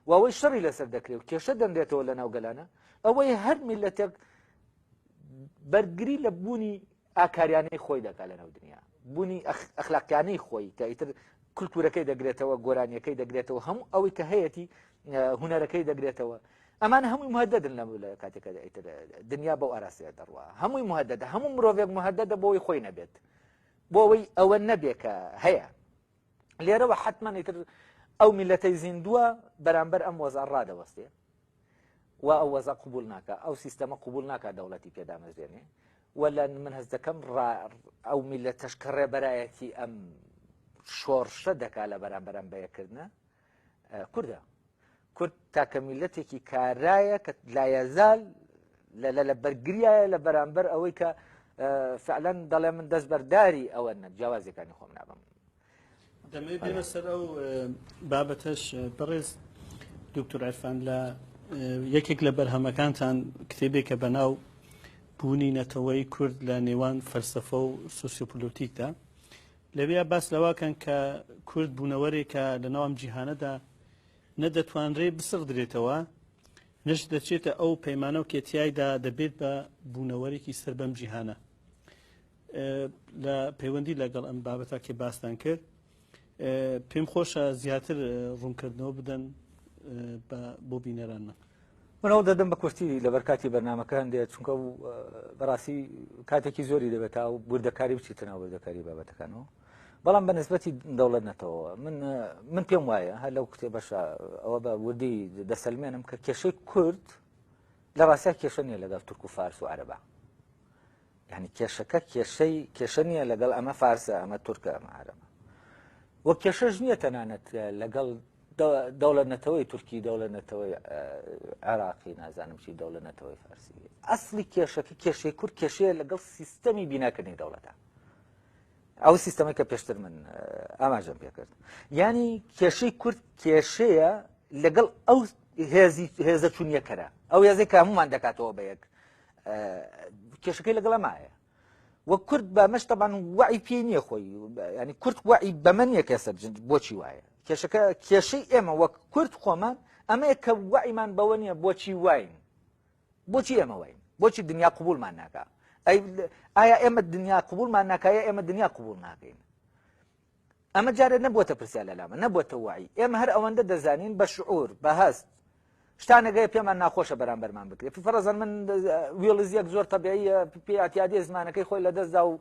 و ئەوەی شەڕی لەسەر دەکرێت و کێشە دەنرێتەوە لە ناو گەلانە ئەوەی هەر میلەتێک بەرگری لە بوونی ئاکاریانەی خۆی دەکات لەناو دنیا بوونی ئەخلاقیانەی خۆی کە ئیتر کولتورەکەی دەگرێتەوە گۆرانیەکەی دەگرێتەوە هەموو ئەوەی کە هەیەی هوەرەکەی دەگرێتەوە ئەمان هەمووی مهددن لە لە کاتێکە ئیتر دنیا بەو ئاراستەیە دەڕوا هەمووی مهددە هەموو مرۆڤێک مهددە بۆی خۆی نەبێت بۆ ئەوەی ئەوە نەبێ کە هەیە لێرەوە حتمما ئیتر ئەو میلەتەی زیندووە بەرامبەر ئەم وەزار ڕادەوەستێ و ئەو وەزع قبول ناکا ئەو سیستەمە قبول ناکا دەوڵەتی پێ دامەزرێنێ و لە من هەست دەکەم ئەو میلەتەش کە ڕێبەرایەتی ئەم شۆڕشە دەکا لە بەرامبەرم بەیەکردە کوردە کورد تاکە میلەتێکی کارایە کە لایەزال لە لە بەرگریایە لە بەرامبەر ئەوەی کە فعلەن دەڵێ من دەست بەرداری ئەوە جیاوازەکانی خۆم نابم دەمەوێت بێمە سەر ئەو بابەتەش بەڕێز دکتۆر عرفان لە یەکێک لە بەرهەمەکانتان کتێبێکە بە ناو بوونی نەتەوەی کورد لە نێوان فەلسەفە و سوسیۆپۆلۆتیکدا لەویا باس لەواکەن کە کورد بوونەوەرێکە لە ناو ئەم جیهانەدا نەدەتوانرێ بسڕدرێتەوە نش دەچێتە ئەو پەیمانە و کێتیایدا دەبێت بە بوونەوەرێکی سەر بەم جیهانە لە پەیوەندی لەگەڵ ئەم بابەتە کە باستان کرد پێم خۆشە زیاتر ڕوونکردنەوە بدەن بۆ بینەرانمان. من ئەو دەدەم بە کورتی لەبەر کاتی بەرنمەکە هەندێک چونکە و بەڕاستی کاتێکی زۆری دەبێت تا و وردەکاری بچیتە ناو وردەکاری بابەتەکانەوە بەڵام بە نسبەتی دەوڵەت نەتەوە من من پێم وایە هەر لەو کتێبەشە ئەوە بە وردی دەسەلمێنم کە کێشەی کورد لە ڕاستیا کێشە نییە لەگەڵ تورک و فارس و عەرەبا یعنی کێشەکە کێشەی کێشە نییە لەگەڵ ئەمە فارسە ئەمە تورکە ئەمە عەرەبە و کێشەش نییە تەنانەت لەگەڵ دەوڵەت نەتەوەی تورکی دەوڵەت نەتەوەی عێراقی نازانم چی دەوڵەت نەتەوەی فارسی ئەسلی کێشەکە کێشەی کورد کێشەیە لەگەڵ سیستەمی بیناکردنی دەوڵەتە ئەو سیستەمە کە پێشتر من ئاماژەم پێکرد ینی کێشەی کورد کێشەیە لەگەڵ ئەو هێزی هێزە چونیەکەرە ئەو هێزێک کە هەمومان دەکاتەوە بە یەک کێشەکەی لەگەڵ ئەمایە وە کورد بە مەش تەبان وعی پێ نییە خۆی ینی کورد وعی بەمە نییە کە سەر بۆچی وایە کێشەکە کێشەی ئێمە وەک کورد خۆمان ئەمەیە کە وعیمان بەوە نییە بۆچی واین بۆچی ئێمە واین بۆچی دنیا قوبولمان ناکا ئایا ئێمە دنیا قوبولمان ناکایە ئێمە دنیا قوبول ناکەین ئەمە جارێ نەبووەتە پرسیار لەلامە نەبووەتە وعی ئێمە هەر ئەوەندە دەزانین بە شعور بە هەست شتانێک هەیە پێمان ناخۆشە بەرامبەرمان بکرێت فەرەزەن من ویڵزیەک زۆر تەبیعیە پێ ئەتیادێ زمانەکەی خۆی لەدەستدا و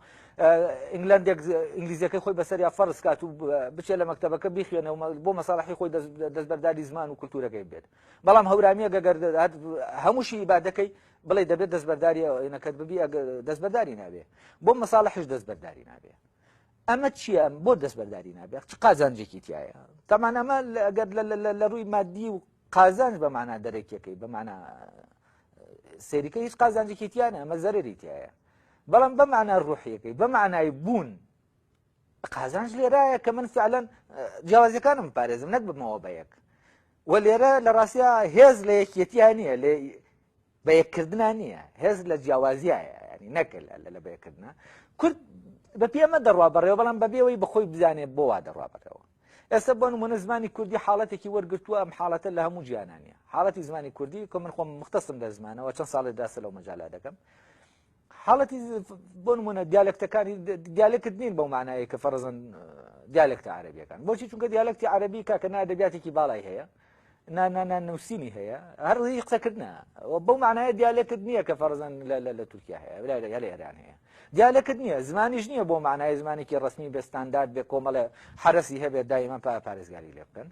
ئینگلندێک ئینگلیزیەکەی خۆی بەسەریا فەرز کات و بچێت لە مەکتەبەکە بیخوێنە و بۆ مەساڵحی خۆی دەستبەرداری زمان و کولتورەکەی بێت بەڵام هەورامیە گەگەر هەمووشی ئیبادەکەی بڵێ دەبێت دەستبەرداری ئەوەکەت ببی دەستبەرداری نابێ بۆ مەساڵحش دەستبەرداری نابێ ئەمە چییە بۆ دەستبەرداری نابێت چ قازانجێکی تایە تەمان ئەمە ئەگەر لە ڕووی مادی و قازانج بە مانا دەرەکیەکەی بە مانا سێریکە هیچ قازانجێکی تیانە ئەمە زەرری تایە بەڵام بە مانا ڕوحیەکەی بە مانای بوون قازانج لێرایە کە من فعلەن جیاوازیەکانم پارێزم نەک بمەوە بە یەک و لێرە لە ڕاستیا هێز لە یەکیەتیا نییە لێ بە یەککردنا نییە هێز لە جیاوازیایە ینی نەکە لە بە یەککردنا کورد بە پێمە دەڕوا بەڕێوە بەڵام بەبێەوەی بەخۆی بزانێت بۆ وا دەڕوا بەڕێوە ئێستا بۆ نمونە زمانی کوردی حاڵەتێکی وەرگتووە ئەم حاڵەتە لە هەموو جیانانە حاڵەتی زمانی کوردی کە من خۆم مختصم لە زمانەوە چەند ساڵێ داسە لەو مەجالا دەکەم حاڵەتی بۆ نمونە دیالکتەکانی دیالکت نین بەو معنایە کە فەرزن دیالکتە عربیەکان بۆچی چونکە دیالکتی عربی کاکە نادەبیاتێکی باڵای هەیە نا نا نا نووسینی هەیە هەر ڕێی قسەکردە بەو معنایە دیالێکت نییە کە فەرزەن لە تورکیا هەیە لە ئێران هەیە دیالێکت نییە زمانیش نییە بۆ معنای زمانێکی ڕسمی بە ستاندارد بێ کۆمەڵە حرەسی هەبێت دایما پا پارێزگاری لێ بکەن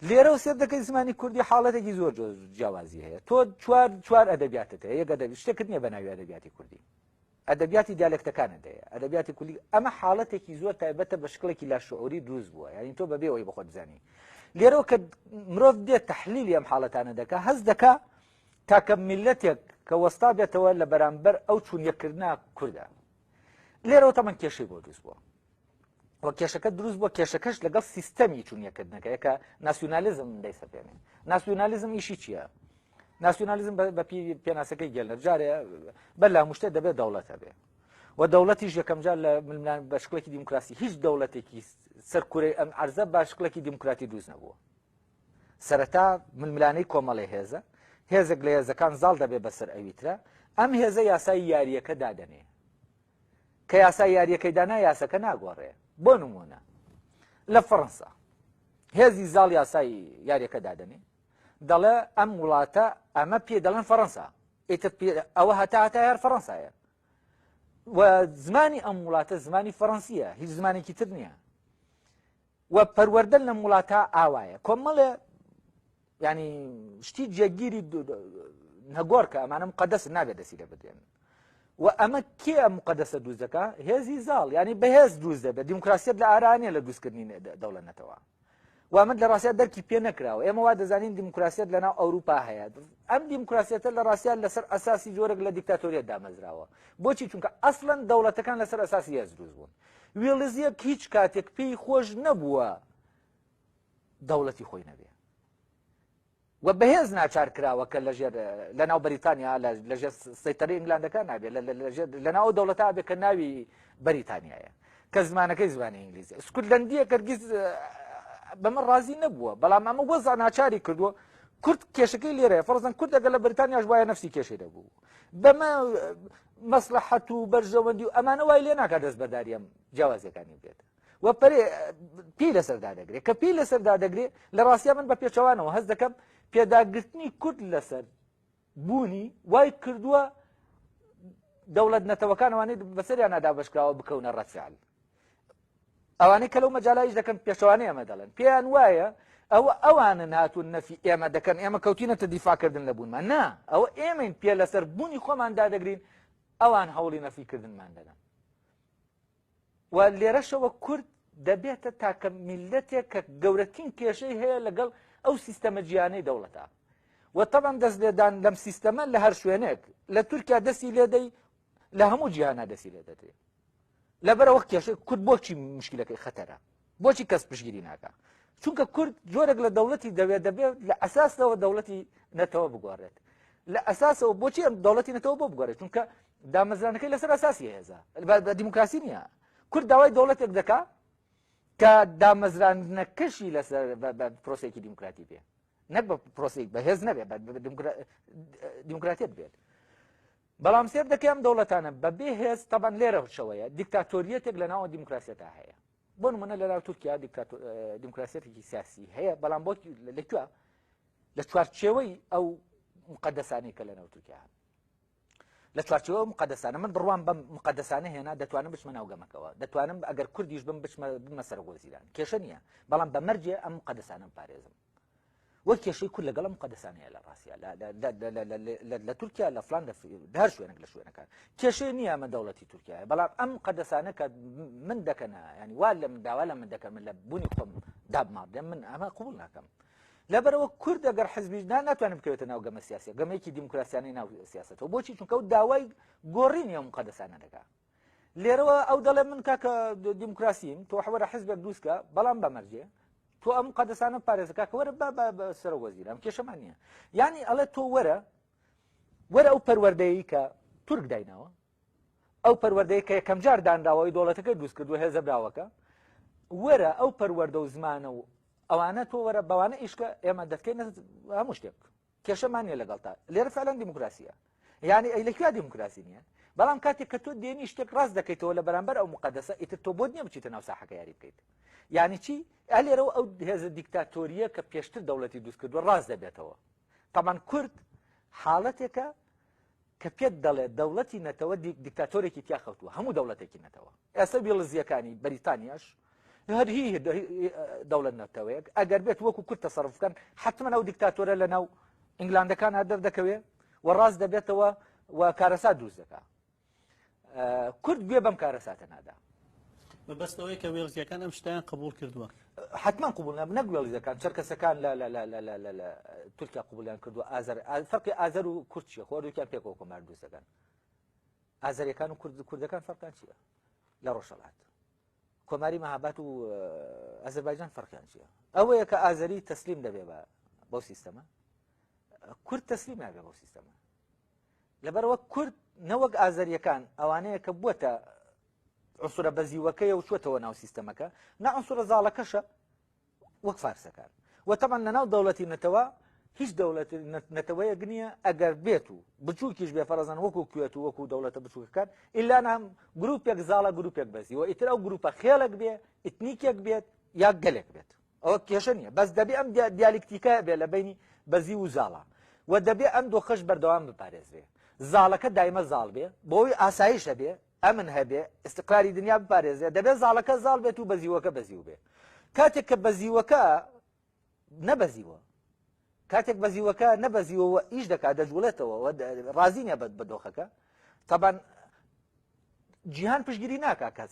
لێرە و سێر دەکەی زمانی کوردی حاڵەتێکی زۆر جیاوازی هەیە تۆ چوار چوار ئەدەبیاتت هەیە یەک ئەدەبی شتێکت نییە بە ناوی ئەدەبیاتی کوردی ئەدەبیاتی دیالێکتەکانت هەیە ئەدەبیاتی کوردی ئەمە حاڵەتێکی زۆر تایبەتە بە شکڵێکی لاشعوری دروست بووە یعنی تۆ بەبێ ئەوەی بەخۆت بزانی لێرەوە کە مرۆڤ دێت تحلیلی ئەم حاڵەتانە دەکا هەست دەکا تاکە میلەتێک کە وەستا بێتەوە لە بەرامبەر ئەو چوونیەکردنا کوردە لێرەوە تەمەن کێشەی بۆ دروست بووە و کێشەکە دروست بووە کێشەکەش لەگەڵ سیستەمی چونیەکردنەکە کە ناسیونالیزم دەیسەپێنێ ناسیونالیزم ئیشی چییە؟ ناسیونالیزم بە پێناسەکەی گەلنەر جارێ بەر لە هەموو شتێک دەبێت دەوڵەت هەبێ و دەوڵەتیش یەکەم جار لە ململان بە شکڵێکی دیموکراسی هیچ دەوڵەتێکی سەر کورەی ئەم عەرزە بە شکڵێکی دیموکراتی دروست نەبووە. سەرەتا ململانێی کۆمەڵێ هێزە، هێزێک لە هێزەکان زاڵ دەبێ بەسەر ئەویترا، ئەم هێزە یاسای یارییەکە دادەنێ. کە یاسای یارییەکەی دانا یاسەکە ناگۆڕێ. بۆ نموونە لە فەڕەنسا هێزی زاڵ یاسای یاریەکە دادەنێ دەڵێ ئەم وڵاتە ئەمە پێ دەڵێن فەڕەنسا ئیتر ئەوە هەتا هەتا هەر فەڕەنسایە و زمانی ئەم وڵاتە زمانی فەڕەنسیە هیچ زمانێکی تر نییە و پەروەردە لەم وڵاتە ئاوایە کۆمەڵێ ینی شتی جێگیری نەگۆڕکە ئەمانە مقدس نابێت دەستی لە بدرێن و ئەمە کێ ئەم مقدسە دروست دەکا هێزی زاڵ ینی بەهێز دروست دەبێت دیموکراسیەت لە ئارانیە لە دروستکردنی دەوڵەت نەتەوە و من لە ڕاستیا دەرکی پێ نەکراوە ئێمە وا دەزانین دیموکراسیەت لەناو ئەوروپا هەیە ئەم دیموکراسیەتە لە ڕاستیا لەسەر ئەساسی جۆرێک لە دیکتاتۆریەت دامەزراوە بۆچی چونکە ئەسڵەن دەوڵەتەکان لەسەر ئەساسی هێز دروست بوون ویڵزیەک هیچ کاتێک پێی خۆش نەبووە دەوڵەتی خۆی نەبێ و بەهێز ناچار کراوە کە لەژێر لەناو بەریتانیا لەژێر سەیتەرەی ئینگلاندەکان نابێت لەناو ئەو دەوڵەتە بێت کە ناوی بەریتانیایە کە زمانەکەی زمانی ئینگلیزی سکوتلەندیە کەرگیز بەمە ڕازی نەبووە بەڵام ئەمە وەزع ناچاری کردووە کورد کێشەکەی لێرەیە فەرزەن کورد ئەگەر لە بەریتانیاش وایە نفسی کێشەی دەبوو بەمە مەسلحەت و بەرژەوەندی و ئەمانە وای لێ ناکات دەستبەرداری ئەم جیاوازیەکانی بێت و پەرێ پێی لەسەر دادەگرێت کە پێی لەسەر دادەگرێت لە ڕاستیا من بە پێچەوانەوە هەست دەکەم پێداگرتنی کورد لەسەر بوونی وای کردووە دەوڵەت نەتەوەکان ئەوانەی بەسەریان نادابشکراوە بکەونە ڕەتفعل ئەوانەی کە لەو مەجالایش دەکەن پێشوانەی ئەمە دەڵێن پێیان وایە ئەوە ئەوانن هاتوون نەفی ئێمە دەکەن ئێمە کەوتینەتە دیفاکردن لە بوونمان نا ئەوە ئێمەین پێ لەسەر بوونی خۆمان دادەگرین ئەوان هەوڵی نەفیکردنمان دەدەن و لێرەشەوە کورد دەبێتە تاکە میللەتێک کە گەورەترین کێشەی هەیە لەگەڵ ئەو سیستەمە جیانەی دەوڵەتە و تەبعەن دەست لێدان لەم سیستەمە لە هەر شوێنێک لە تورکیا دەستی لێدەی لە هەموو جیهانا دەستی لێ دەدرێت لەبەرەوە کێشەی کورد بۆچی مشکلەکەی خەتەرە بۆچی کەس پشگیری ناکە چونکە کورد جۆرێک لە دەوڵەتی دەوێت دەبێت لە ئەساسەوە دەوڵەتی نەتەوە بگۆڕێت لە ئەساسەوە بۆچی ئەم دەوڵەتی نەتەوە بۆ بگۆڕێت چونکە دامەزرانەکەی لەسەر ئەساسی هێزە بە دیموکراسی نییە کورد داوای دەوڵەتێک دەکا کە دامەزراندنەکەشی لەسەر پرۆسێکی دیموکراتی بێ نەک بە پرۆسێک بەهێز نەبێ بە دیموکراتیت بێت بەڵام سێر دەکەی ئەم دەوڵەتانە بەبێ هێز تەبەن لێرە شەوەیە دیکتاتۆریەتێک لە ناوە دیموکراسیەتا هەیە بۆ نمونە لە ناو تورکیا دیموکراسیەتێکی سیاسی هەیە بەڵام بۆ لەکوێ لە چوارچێوەی ئەو مقدەسانەی کە لە ناو تورکیا هەن لە چوارچێوە مقدەسانە من بڕوام بەم مقدەسانە هێنا دەتوانم بچمە ناو گەمەکەوە دەتوانم ئەگەر کوردیش بم بچمە بمە سەرۆک وەزیران کێشە نییە بەڵام بە مەرجێ ئەم مقدەسانەم پارێزم وەک کێشەی کورد لەگەڵ مقدەسانەیە لە ڕاستیا لە تورکیا لە فلان لە هەر شوێنێک لە شوێنەکان کێشەی نییە ئەمە دەوڵەتی تورکیا بەڵام ئەم مقدەسانە کە من دەکەنە ینی وا لە من داوا لە من دەکەن من لە بوونی خۆم دابماڵدێم من ئەمە قبول ناکەم لەبەرەوە کورد ئەگەر حزبیش نا ناتوانێت بکەوێتە ناو گەمە سیاسیە گەمەیەکی دیموکراسیانەی ناو سیاسەتەوە بۆچی چونکە ئەو داوای گۆڕینی ئەو مقدەسانە دەکا لێرەوە ئەو دەڵێ من کاکە دیموکراسیم تۆ حوەرە حزبێک دروستکە بەڵام بە مەرجێ تۆ ئەم قەدەسانە پارێزەکە کە وەرە بە سەر وەزیرام کێشەمان نییە یعنی ئەڵێ تۆ وەرە وەرە ئەو پەروەردەیە کە تورک دایناوە ئەو پەروەردەیە کە یەکەم جار دانراوەی دەوڵەتەکە دروست کردو هێزە براوەکە وەرە ئەو پەروەردە و زمانە و ئەوانە تۆ وەرە بەوانە ئیشکە ئێمە دەتکەین هەموو شتێک کێشەمان نیە لەگەڵتا لێرە فعلەن دیموکراسیە یعنی ئەی لەکوێ دیموکراسی نییە بەڵام کاتێک کە تۆ دێنی شتێک ڕاست دەکەیتەوە لە بەرامبەر ئەو مقدەسە ئیتر تۆ بۆت نییە بچیتە ناو ساحەکە یاری بکەیت یعنی چی ئەلێرەوە ئەو هێزە دیکتاتۆریە کە پێشتر دەوڵەتی دروست کردووە ڕاست دەبێتەوە تەمان کورد حاڵەتێکە کە پێت دەڵێ دەوڵەتی نەتەوە دیکتاتۆرێکی تیا خەوتووە هەموو دەوڵەتێکی نەتەوە ئێستا ویڵزیەکانی بەریتانیاش هەر هی دەوڵەت نەتەوەیەک ئەگەر بێت وەکو کورد تەسەرف بکەن حتمما ئەو دیکتاتۆرە لە ناو ئینگلاندەکان دەردەکەوێ و ڕاست دەبێتەوە و کارەسات دروست دەکا کورد گوێ بەم کارەساتە نادا. مەبەست ئەوەیە کە وێڵزیەکان ئەم شتیان قبول کردووە. حتما قبول نە نەک وێڵزیەکان چەرکەسەکان لە لە لە لە لە لە تورکیا قبولیان کردووە ئازەر فەرقی ئازەر و کورد چییە خۆ هەردووکیان پێکەوە کۆمار دروست دەکەن ئازەریەکان و کورد کوردەکان فەرقیان چییە لە ڕۆژهەڵات کۆماری مەهابات و ئازەربایجان فەرقیان چییە ئەوەیە کە ئازەری تەسلیم دەبێ بە بەو سیستەمە کورد تەسلیم نابێ بەو سیستەمە لەبەرئەوە کورد نەوەک ئازەریەکان ئەوانەیە کە بووەتە عنسرە بەزیوەکەیە و چوەتەوە ناو سیستەمەکە نە عنسرە زاڵەکەشە وەک فارسەکان. و تەبعەن لەناو دەوڵەتی نەتەوە هیچ دەوڵەت نەتەوەیەک نییە ئەگەر بێت و بچووکیش بێ فەرەزەن وەکو کوێت و وەکو دەوڵەتە بچووکەکان ئیلا نام گروپێک زاڵە گروپێک بەزیوە ئیتر ئەو گروپە خێڵێک بێ ئیتنیکێک بێت یا گەلێک بێت ئەوە کێشە نییە بەس دەبێ ئەم دیالیکتیکە بێ لە بینی بەزی و زاڵە و دەبێ ئەم دۆخەش بەردەوام بپارێزرێ زاڵەکە دایمە زاڵ بێ بۆی ئاسایش هەبێ ئەمن هەبێ ئیستقراری دنیا بپارێزێ دەبێ زاڵەکە زاڵ بێت و بەزیوەکە بەزیو بێ کاتێک کە بەزیوەکە نەبەزیوە کاتێک بەزیوەکە نەبەزیوەوە ئیش دەکات دەجوڵێتەوە ڕازی نیە بە دۆخەکە تەبان جیهان پشگیری ناکا کەس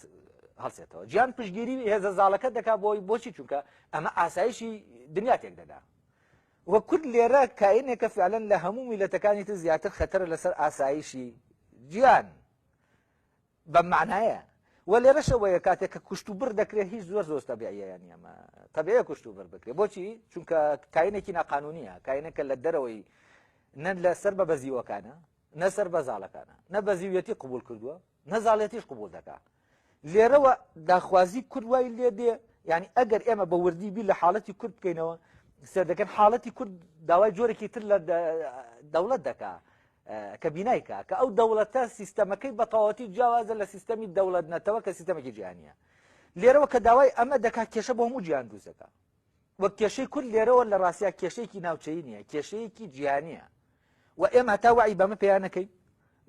هەڵسێتەوە جیان پشگیری هێزە زاڵەکە دەکا بۆی بۆچی چونکە ئەمە ئاسایشی دنیا تێک دەدا و کورد لێرە کاینێکە فعلەن لە هەموو میلەتەکانی تر زیاتر خەتەرە لەسەر ئاسایشی جیان بەم معنایە و لێرەشەوەیە کاتێک کە کوشت و بڕ دەکرێت هیچ زۆر زۆر تەبیعیە یانی ئەمە تەبیعە کوشت و بڕ بکرێت بۆچی چونکە کاینێکی ناقانونیە کاینێکە لە دەرەوەی نە لەسەر بە بەزیوەکانە نە سەر بە زاڵەکانە نە بەزیویەتی قبول کردووە نە زاڵێتیش قبول دەکا لێرەوە داخوازی کورد وای لێ دێ یعنی ئەگەر ئێمە بە وردی بیر لە حاڵەتی کورد بکەینەوە سەر دەکەن حاڵەتی کورد داوای جۆرێکی تر لە دەوڵەت دەکا کە بینای کا کە ئەو دەوڵەتە سیستەمەکەی بە تەواوەتی جیاوازە لە سیستەمی دەوڵەت نەتەوە کە سیستەمێکی جیهانیە لێرەوە کە داوای ئەمە دەکات کێشە بۆ هەموو جیهان دروست دەکات وە کێشەی کورد لێرەوە لە ڕاستیا کێشەیەکی ناوچەیی نییە کێشەیەکی جیهانیە و ئێمە هەتا وعی بەمە پێیان نەکەین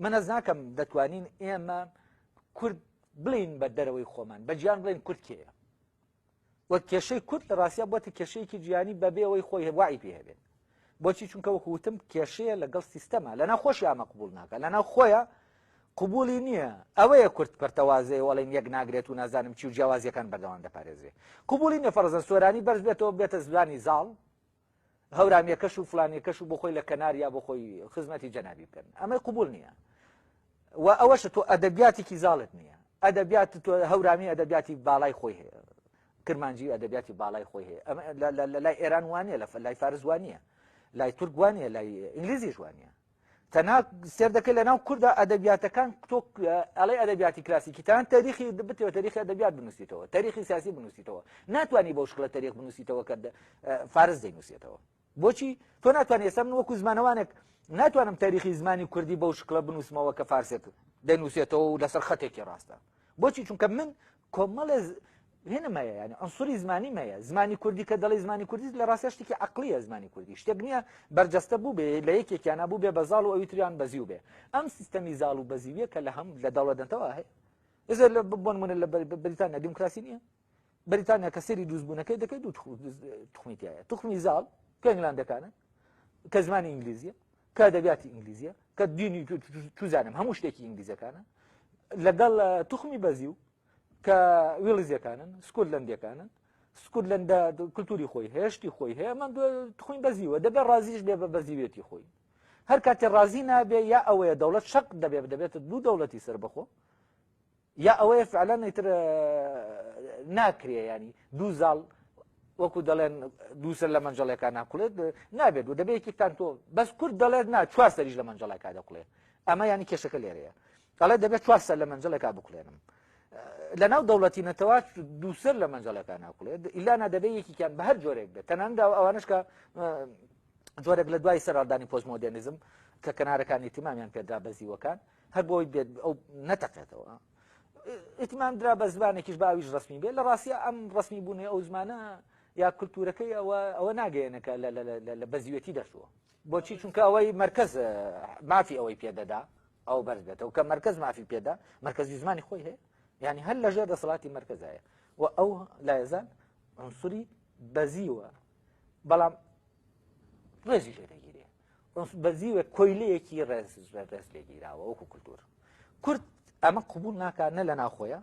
من ئەز ناکەم دەتوانین ئێمە کورد بڵین بە دەرەوەی خۆمان بە جیان بڵین کورد کێیە و کێشەی کورد لە ڕاستیا بۆتە کێشەیەکی جیهانی بەبێ ئەوەی خۆی وعی پێ هەبێت بۆچی چونکە وەکو وتم کێشەیە لەگەڵ سیستەمە لەنا خۆشی ئەمە قبول ناکە لەناو خۆیە قبولی نییە ئەوەیە کورد پەرتەوازەیە وەڵێن یەک ناگرێت و نازانم چی و جیاوازیەکان بەردەوام دەپارێزرێ قبولی نیە فەرزەن سۆرانی بەرز بێتەوە بێتە زبانی زاڵ هەورامیەکەش و فلانیەکەش و بۆ خۆی لە کەنار یا بۆ خۆی خزمەتی جەنابی بکەن ئەمەی قبول نییە و ئەوەشە تۆ ئەدەبیاتێکی زاڵت نییە ئەدەبیات تۆ هەورامی ئەدەبیاتی باڵای خۆی هەیە کرمانجی ئەدەبیاتی باڵای خۆی هەیە ئەمە لە لای ئێران وانە لە لای فارس وانە لای تورک وانە لای ئینگلیزیش وانە تەنها سێر دەکەی لەناو کووردا ئەدەبیاتەکان تۆ ئەڵێ ئەدەبیاتی کلاسیکی تان تاریخی بتەوە تاریخی ئەدەبیات بنووسیتەوە تاریخی سیاسی بنووسیتەوە ناتوانانی بەو شکلە تاریخ بنووسیتەوە کە فارس دەینووسێتەوە بۆچی تۆ ناتوانانی ئێستا من وەکو زمانەوانێک ناتوانم تاریخی زمانی کوردی بەو شکلە بنووسمەوە کە فارسێک دەنووسێتەوە و لەسەر خەتێکی ڕاستە بۆچی چونکە من کۆمەڵێ هێنم هەیە یعنی عنصری زمانیم هەیە زمانی کوردی کە دەڵێ زمانی کوردی لە ڕاستە شتێکی عقلیە زمانی کوردی شتێک نییە بەرجەستە بوو بێ لە یەکێکیانە بوو بێ بە زاڵ و ئەوی تریان بەزیو بێ ئەم سیستەمی زاڵ و بەزیویە کە لە هەم لە دەوڵەتەوە هەیە ئێستا لە بۆ نمونە لە بەریتانیا دیموکراسی نییە بەریتانیا کە سەری دروستبوونەکەی دەکەی دوو تخمی تایە تخمی زاڵ کە ئینگلاندەکانە کە زمانی ئینگلیزیە کە ئەدەبیاتی ئینگلیزیە کە دینی توزانم هەموو شتێکی ئینگلیزەکانە لەگەڵ توخمی بەزیو کە ویڵزیەکانن سکۆتلەندیەکانن سکۆتلەندا کللتوری خۆی هێشتی خۆی هەیە من تخوین بەزیوە دەبێت ڕازیش بێ بە بەزیوێتی خۆی هەر کاتێ ڕازی نابێ یا ئەوەیە دەوڵەت شەق دەبێت دەبێتە دوو دەوڵەتی سەربەخۆ یا ئەوەیە فعلەن ئیتر ناکرێ ینی دوو زاڵ وەکو دەڵێن دووسەر لە مەنجەڵێکا ناکوڵێت نابێت و دەبێت یەکێکتان تۆ بەس کورد دەڵێت نا چوار سەریش لە مەنجەڵێکا دەکوڵێ ئەمە ینی کێشەکە لێرەیە دەڵێت دەبێت چوار سەر لە مەنجەڵێکا بکوڵێنم لەناو دەوڵەتی نەتەوە دووسەر لە مەنجەڵەکە ناکوڵێت ئیلانا دەبێت یەکیان بە هەر جۆرێک بێت تەناندا ئەوانش کە جۆرێک لە دوای سەرهەڵدانی پۆستمۆدێرنیزم کە کەنارەکانی ئیتیمامیان پێدرا بە زیوەکان هەر بۆی بێت ئەو نەتەقێتەوە ئیتمان درا بە زمانێکیش باویش ڕسمی بێت لە ڕاستە ئەم ڕسمی بوونی ئەو زمانە یا کولتورەکەی ئەوە ئەوە ناگەیەنەکە لە بەزیوەتی دەچووە بۆچی چونکە ئەوەی مرکز مافی ئەوەی پێدەدا ئەو بەرز بێتەوە کە مرکز مافی پێدا مرکزی زمانی خۆی هەیە یعنی هەر لەژێر دەسەڵاتی مرکزایە و ئەو لایەزان عنسوری بەزیوە بەڵام ڕێزی لێ دەگیرێ بەزیوە کۆیلەیەکی ڕێز ڕێز لێگیراوە وەکو کولتور کورد ئەمە قبول ناکات نە لە ناوخۆیە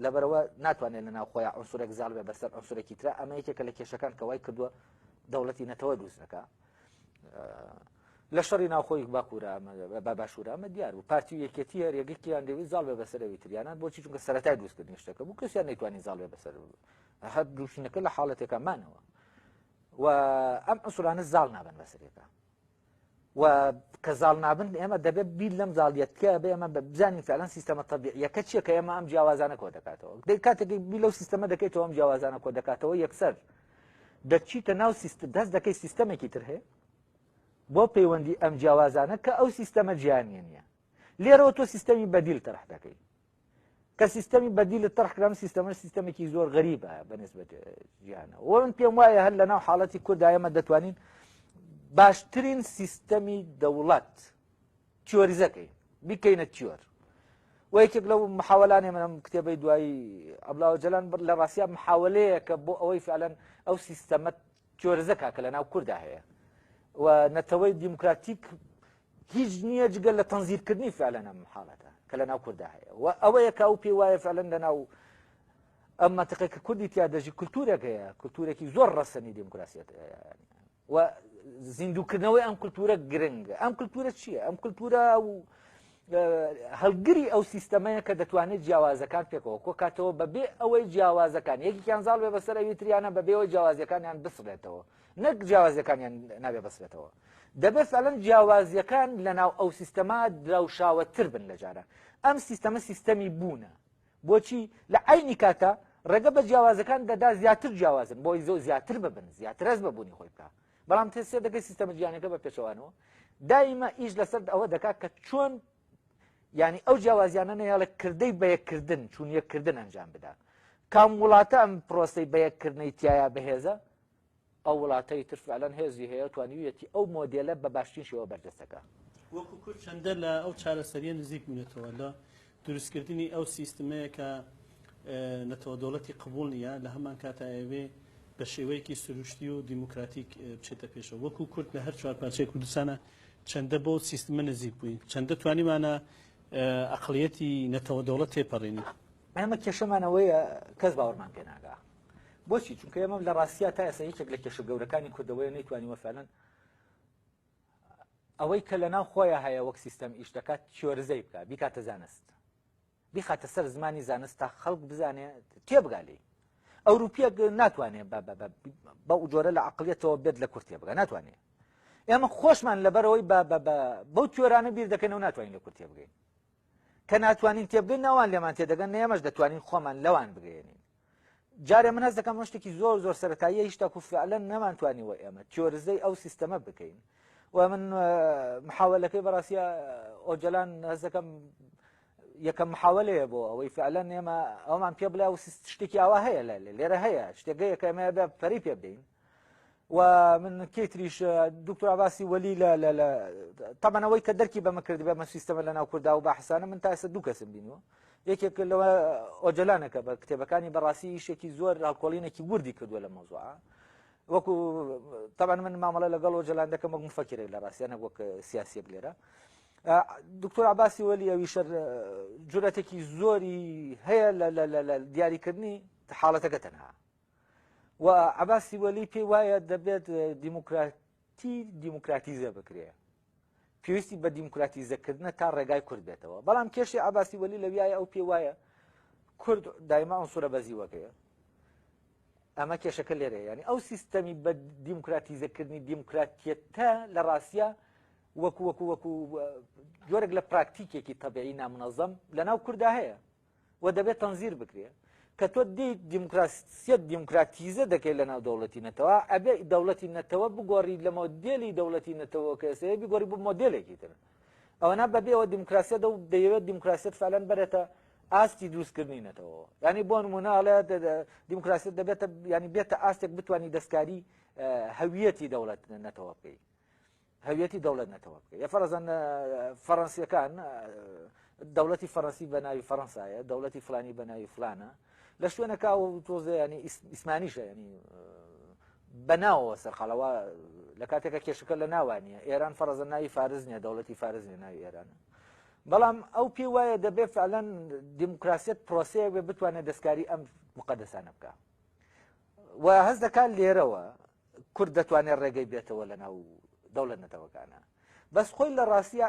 لەبەرەوە ناتوانێت لە ناوخۆیان عنسورێک زاڵ بێ بەسەر عنسورێکی ترە ئەمە یەکێکە لە کێشەکان کە وای کردووە دەوڵەتی نەتەوە دروست نەکا لە شەڕی ناوخۆی باکوورە بە باشوورە ئەمە دیار بوو پارتی و یەکێتی هەر یەکێکیان دەویست زاڵ بێ بەسەر ئەوی تریانە بۆچی چونکە سەرەتای دروستکردنی شتەکە بوو کەسیان نەیتوانی زاڵ بێ بەسەر هەر دووشنەکە لە حاڵەتێکە مانەوە و ئەم عنسورانە زاڵ نابن بەسەرێکە و کە زاڵ نابن ئێمە دەبێت بیر لەم زاڵیەتکە بێ ئێمە بزانین فعلەن سیستەمە تەبیعیەکە چییە کە ئێمە ئەم جیاوازانە کۆ دەکاتەوە دەی کاتێک بیر لەو سیستەمە دەکەیتەوە ئەم جیاوازانە کۆ دەکاتەوە یەکسەر. دەچیتە ناو سیستم دەست دەکەی سیستەمێکی تر هەیە بۆ پەیوەندی ئەم جیاوازانە کە ئەو سیستەمە جیانیە نییە لێرەوە تۆ سیستەمی بەدیل تەرح دەکەی کە سیستەمی بەدیل تەرح کرام سیستەمە سیستەمێکی زۆر غەریبە بەنسبەت جیهانە و من پێم وایە هەر لەناو حاڵەتی کورددا ئێمە دەتوانین باشترین سیستەمی دەوڵەت تیۆریزەکەی بیکەینە تیۆر و یەکێک لەو محاولانێ منم کتێبەی دوایی ئەبلاوە جەلان بڕ لە ڕاستیا محاولەیەکە بۆ ئەوەی فعلەن ئەو سیستەمە تیۆرزەکە کە لە ناو کوردا هەیە و نەتەوەی دیموکراتیک هیچ نییە جگە لە تەنزیرکردنی فعلەن ئەم حاڵەتە کە لە ناو کوردا هەیە و ئەوەیە کە ئەو پێی وایە فعلەن لە ناو ئەم مەنتقەی کە کوردی تیا دەژی کولتورێک هەیە کولتورێکی زۆر ڕەسەنی دیموکراسیەت و زیندووکردنەوەی ئەم کولتورە گرنگە ئەم کولتورە چییە ئەم کولتورە و هەڵگری ئەو سیستەمەیە کە دەتوانێت جیاوازەکان پێکەوە کۆکاتەوە بەبێ ئەوەی جیاوازەکان یەکیان زاڵ بێ بەسەر ئەوی تریانە بەبێ ئەوەی جیاوازیەکانیان بسڕێتەوە نەک جیاوازیەکانیان نابێ بسرێتەوە دەبێت فعلەن جیاوازیەکان لەناو ئەو سیستەما دراوشاوەتر بن لە جاران ئەم سیستەمە سیستەمی بوونە بۆچی لە عەینی کاتا ڕێگە بە جیاوازەکان دەدا زیاتر جیاوازن بۆی زۆ زیاتر ببن زیاتر هەست بە بوونی خۆی بکا بەڵام تێ دەکەی سیستەمە جیهانەکە بە پێچەوانەوە دایمە ئیش لەسەر ئەوە دەکات کە چۆن ینی ئەو جیاوازیانە نەیاڵە کردەی بەیەککردن چون یەککردن ئەنجام بدا کام وڵاتە ئەم پرۆسی بەیەککردنەی تایە بەهێزە ئەو وڵاتەی تر فعلەن هێزی هەیە توانیویەتی ئەو مۆدێلە بە باشترین شێوە بەرجەستە کا. وەکو کورد چەندە لە ئەو چارەسەریە نزیک بوونەتەوە لە دروستکردنی ئەو سیستمەیە کە نەتەوە دەوڵەتی قبوڵ نییە لە هەمان کاتا ئەیەوێ بە شێوەیەکی سروشتی و دیموکراتیک بچێتە پێشەوە وەکو کورد لە هەر چوار پارچەی کوردستانە چەندە بۆ سیستمە نزیک بووین چەندە توانیمانە ئەقلیەتی نەتەوە دەوڵەت تێپەڕینین ئێمە کێشەمان ئەوەیە کەس باوەڕمان پێ ناگا بۆچی چونکە ئێمە لە ڕاستیا تا ئێستا یەکێک لە کێشە گەورەکانی کوردەوەیە نەیتوانیوە فعلەن ئەوەی کە لە ناو خۆیان هەیە وەک سیستەم ئیش دەکات تیۆرزەی بکە بیکاتە زانست بیخاتە سەر زمانی زانست تا خەڵک بزانێ تێبگا لێی ئەوروپیەک ناتوانێت بەو جۆرە لە عقلیەتەوە بێت لە کورد تێبگا ناتوانێت ئێمە خۆشمان لەبەرەوەی بەو تیۆرانە بیر دەکەین و ناتوانین لە کورد تێبگەین کە ناتوانین تێبگەین نەوان لێمان تێدەگەن نە ئێمەش دەتوانین خۆمان لەوان بگەێنین جارێ من هەست دەکەم شتێکی زۆر زۆر سەتاییە هیچ تاکو فعلەن نەمانتوانیوە ئێمە تیۆرزەی ئەو سیستەمە بکەین و من محاولەکەی بەڕاستە ئۆجلان هەست دەکەم یەکەم محاولەیە بۆ ئەوەی فعلەن ئێمە ئەومان پێ بڵێ و شتێکی ئاوا هەیە لە لێرە هەیە شتێکەیە کە ئێمە بە پەری پێ بدەین و من کەیتریش دکتۆر عباسی وەلی لە لە لە تەمەنەوەی کە دەرکی بەمە کرد بەمە سیستەمە لە ناو کووردا و باحسانە من تا ئێستا دوو کەسم بینیوە یەکێک لەوە ئۆجەلانەکە بە کتێبەکانی بەڕاستی ئیشێکی زۆر هەڵکۆڵینێکی وردی کردووە لە مەوزوعە وەکو طبعا من مامەڵە لەگەڵ ئۆجەلان دەکەم وەک مفەکرێک لە ڕاستیانە وەک سیاسیەک لێرە دکتۆر عباسی وەلی ئەوی شەر جورەتێکی زۆری هەیە لە دیاریکردنی حاڵەتەکە تەنها و عباسی وەلی پێی وایە دەبێت دیموکراتی دیموکراتیزە بکرێ پێویستی بە دیموکراتیزەکردنە تا ڕێگای کورد بێتەوە بەڵام کێشی عباسی وەلی لەویایە ئەو پێی وایە کورد دایما ئەنسوورە بەزیوەکەیە ئەمە کێشەکە لێرە ینی ئەو سیستەمی بە دیموکراتیزەکردنی دیموکراتیەتە لە ڕاستە وەکو وەکو وەکو جۆرێک لە پراکتیکێکی تەبیعی نامنەزەم لە ناو کووردا هەیە و دەبێت تەنزیر بکرێ کە تۆ دێیت دیموکراسیەت دیموکراتیزە دەکەیت لە ناو دەوڵەتی نەتەوە ئەبێ دەوڵەتی نەتەوە بگۆڕی لە مۆدێلی دەوڵەتی نەتەوە کە ئێستا بیگۆڕی بۆ مۆدێلێکی تر ئەوە بەبێ ئەوە دیموکراسیەت و دەیەوێت دیموکراسیەت فعلەن بەرێتە ئاستی دروستکردنی نەتەوە ینی بۆ نمونە ئەڵێ دیموکراسیەت دەبێتە ینی بێتە ئاستێک بتوانانی دەستکاری هەویەتی دەوڵەت نەتەوە بکەیت هەویەتی دەوڵەت نەتەوە بکە یە فەرەزەن فەڕەنسیەکان دەوڵەتی فەڕەنسی بە ناوی فەڕەنسایە دەوڵەتی فلانی بە ناوی فلانە لە شوێنەکە و تۆزێ ینی ئیسمانیشە ینی بەناوەوە سەرقاڵەوە لە کاتێکە کێشەکە لە ناوانە ئێران فەرەزە ناوی فارز نیە دەوڵەتی فارز نیە ناوی ئێرانە بەڵام ئەو پێی وایە دەبێت فعلەن دیموکراسیەت پرۆسەیە بێ بتوانێت دەستکاری ئەم مقدسانە بکە و هەست دەکات لێرەوە کورد دەتوانێت ڕێگەی بێتەوە لە ناو دەوڵەت نەتەوەکانە بەس خۆی لە ڕاستە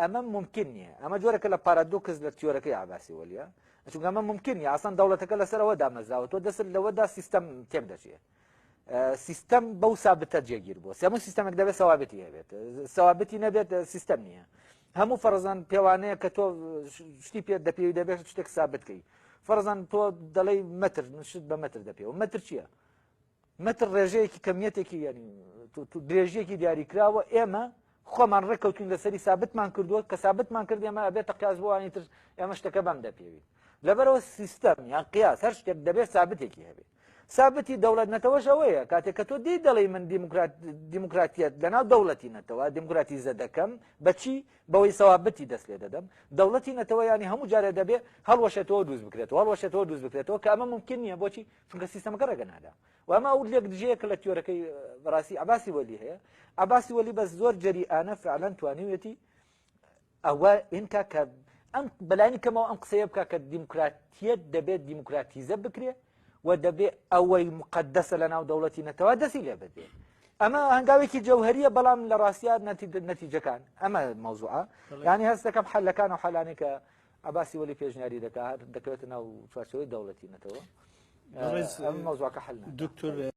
ئەمە ممکن نییە ئەمە جۆرەکە لە پارادۆکس لە تیۆرەکەی عباسی وەلیە چونکە ئەمە ممکن نیە ئاسان دەوڵەتەکە لەسەرەوە دامەزراوە تۆ دەست لەوەدا سیستەم تێک دەچێت سیستەم بەو سابتە جێگیر بوو سێمە سیستەمێک دەبێت سەوابتی هەبێت سەوابتی نەبێت سیستەم نییە هەموو فەرزان پێوانەیە کە تۆ شتی پێ دەپێوی دەبێت شتێک سابتکەی فەرزان تۆ دەڵێی مەتر شت بە مەتر دەپێوە مەتر چییە؟ مەتر ڕێژەیەکی کەمیەتێکی یعنی درێژیەکی دیاریکراوە ئێمە خۆمان ڕێککەوتین لەسەری سابتمان کردووە کە سابتمان کرد ئێمە ئەبێتە قیاس بۆ ئەوانی تر ئێمە شتەکە بەم دەپێوین لەبەرەوە سیستەم یان قیاس هەر شتێک دەبێت سابتێکی هەبێت سابتی دەوڵەت نەتەوەش ئەوەیە کاتێک کە تۆ دی دەڵێی من دیموکرات دیموکراتیەت لەناو دەوڵەتی نەتەوە دیموکراتیزە دەکەم بەچی بەوەی سەوابتی دەست لێ دەدەم دەوڵەتی نەتەوە ینی هەموو جارێ دەبێ هەڵوەشێتەوە دروست بکرێتەوە هەڵوەشێتەوە دروست بکرێتەوە کە ئەمە ممکن نییە بۆچی چونکە سیستەمەکە ڕێگە نادا و ئەمە ئەو لێک دژەیە کە لە تیۆرەکەی بەڕاستی عباسی وەلی هەیە عباسی وەلی بەس زۆر جەریئانە فعلەن توانیوێتی ئەوە ئینکا کە ئەم بەلانی کەمەوە ئەم قسەیە بکە کە دیموکراتیەت دەبێت دیموکراتیزە بکرێ و دەبێ ئەوەی مقدەسە لە ناو دەوڵەتی نەتەوە دەستی لێ بدرێ ئەمە هەنگاوێکی جەوهریە بەڵام لە ڕاستیات نەتیجەکان ئەمە مەوزوعە ینی هەست دەکەم حلەکان و حلانێک کە عباسی وەلی پێشنیاری دەکات دەکەوێتە ناو چوارچێوەی دەوڵەتی نەتەوە مەوزوعەکە حل دکتۆر.